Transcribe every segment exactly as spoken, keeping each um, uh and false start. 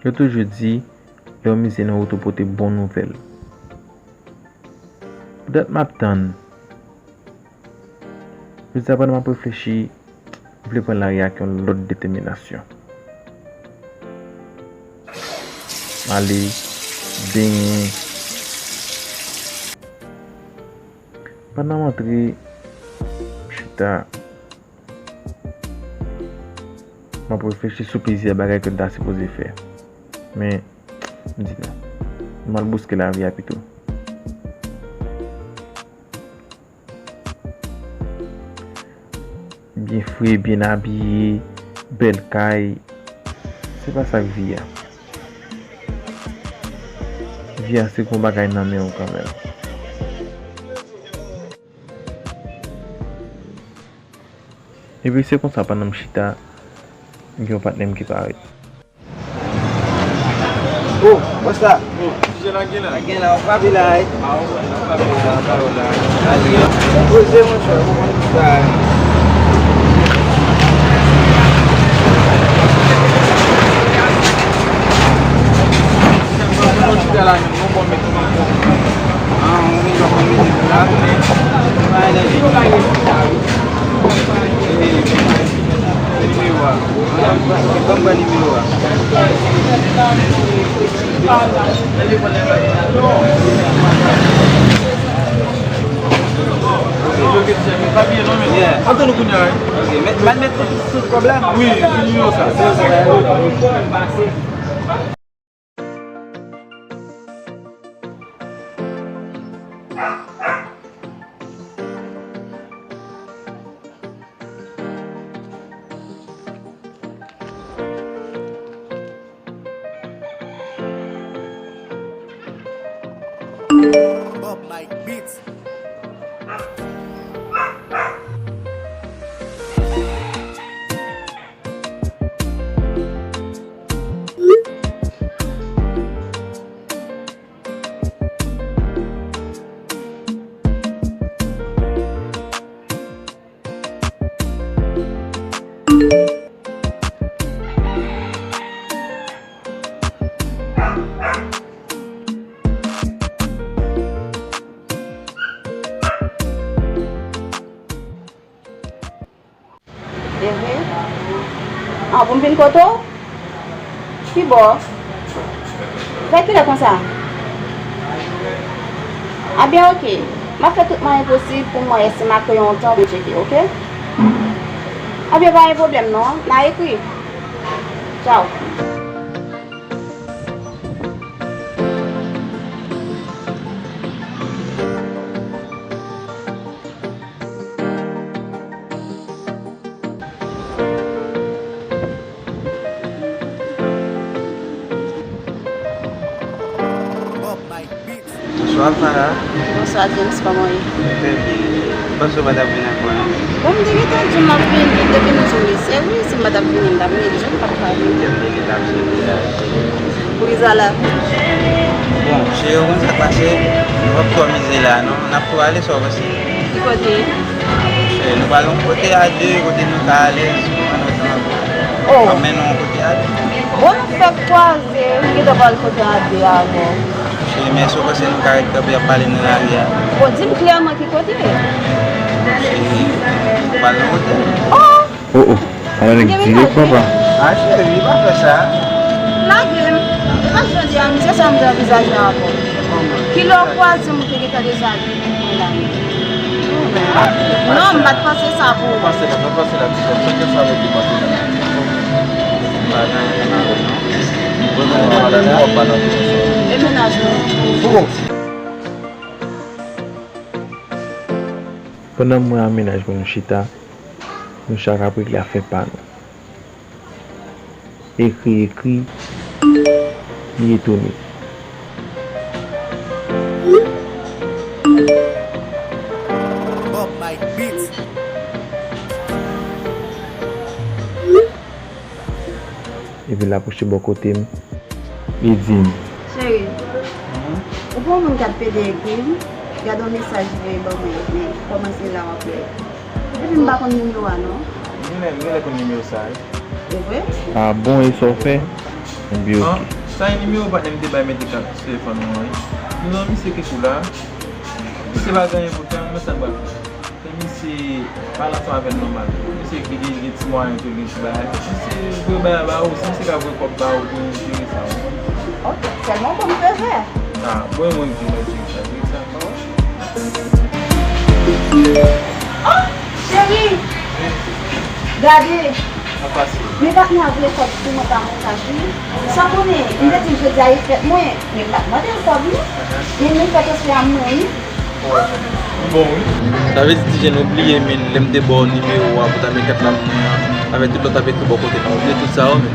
Yo toujou di, lè w mize nan wout ou pote bon nouvèl. Poutèt m ap tann. Jodi a, pandan m ap reflechi, m vle pran lari a ak yon lòt detèminasyon. M ale benyen. Pandan m antre, m chita, m ap reflechi sou plizyè bagay ke m ta sipoze fè. Men, m di non. M al bouske lavi a pito. Byen fre, byen abiye, bèl kay. Se pa sa k vi a. Vi a se gon bagay nan men w kanmenm. Epi se konsa, pandan m chita, m gen yon patnè m ki parèt. Oh, what's up? Ki jan lage la? Lage la, w pa vin la, eh. Ah, w pa vin la, pa w la. Poze, monchè, w konn sa. Mwen chita la menm, mwen bon, mete mwen bon. Ah, mwen vin jwenn mwen mete la. Mwen ale. Nimewo a. Ban m pran nimewo a. Yeah. Antre nou kounye a, wi. Ok, men, men, men tout, tout pwoblèm. Wi, se nimewo sa. Bob Mike Beats. Ehe. An, pou m vin kote w? Kibò? Vè kilè konsa? Ebyen, oke. M ap fè tout mwayen posib pou m wè si m ap kreye yon tan pou m tcheke, oke? Ebyen, pa gen pwoblèm non. N a ekri. Tchaw. Bonswa, Farah. Bonswa, James, kòman w ye? Trè byen. Ou panse w pa t ap vin ankò, non? Bon, m te gentan di w m ap vin, depi nou di w li serye, si m pa t ap vini, m t ap vini, m p ap ka vini. Kè m te gentan ap serye la. Pou Izala. Bon, cheri, ou konn sa k pase, nou p ap twò mize la, non. N ap tou ale, sa w panse? Ki kote? Monchè, nou pral yon kote a de, kote nou ka alèz, nou pran nou tan. Oh. M ap mennen w yon kote a de. Bon, nou fèk kwaze, m gentan pral kote a de avè w. Cheri, men èske w panse nou ka ret kanpe ap pale nan lari a? Bon, di m klèman ki kote. Cheri, nou pral nan otèl. Oh! Oh, oh. Ala nèg dirèk, papa. Ah, cheri, pa fè sa. Lage m. E pa jodi a, misye sa m te anvizaje avè w. Kilè w kwaze m, ou te gentan deja vini pou lage m? Non, m pa t panse sa pou ou. Pase la, pase la, ti frè m. Sa k ap sa avèk li, pase la. Pa gen anyen avè l, non. Mwen menm, mwen pa dakò, w ap pale anpil konsa. E mennaj mwen? Fouco! Pandan mwen ak mennaj mwen nou chita, nou chak ap regle afè pa nou. Ekri, ekri, li etone. Bob Mike Beats. Epi l apwoche bò kote m, li di m. Cheri, ou pa yon moun k ap pede ekri m? Gade yon mesaj li voye ban mwen, men kòmanse la w ap lè. Epi m pa konn nimewo a non. Mwen menm, m genlè konn nimewo sa, wi. E vre? Ah bon, e sa w fè? Ebyen, ok. Sa e nimewo patnè m te bay mete kat sou telefòn mwen an wi. M di non, misye ki kou la. Misye pa gen anyen pou l fè, men sa m pral fè. Fè misye pale ansanm avè l nòmal. Misye ki gen, gen ti mwayen tou, gen ti bagay. Misye voye bagay ba ou, si misye ka voye kòb ba ou, pou jere sa, ou konprann? Ok, sèlman bon m fè vè. Ah, bon, mwen ki mwen jere sa, jere sa. Oh, cheri! Gade! Men patnè a vle kòb pou mwen pa mwen kach wi. Sa konnen, m te di l jodi a e fèt mwen, men m pa t mande l kòb non. Men m fè transfè a mwen wi. Bon wi. Sa vle di ti jèn ou bliye men lè m te ba w nimewo a pou ta met kat la pou mwen an, avèk tout lòt avèk ki bò kote m, ou bliye tout sa wi men.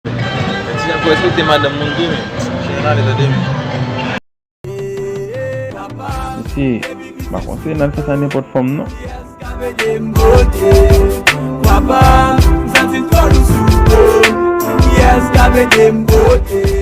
Men ti jan fò respekte madanm moun tou men. Ti jan ale tande men. Mesye, m pa konseye n al fè sa nenpòt fanm non. Papa, m santi twò lou sou do. Kiyès k ap ede m pote?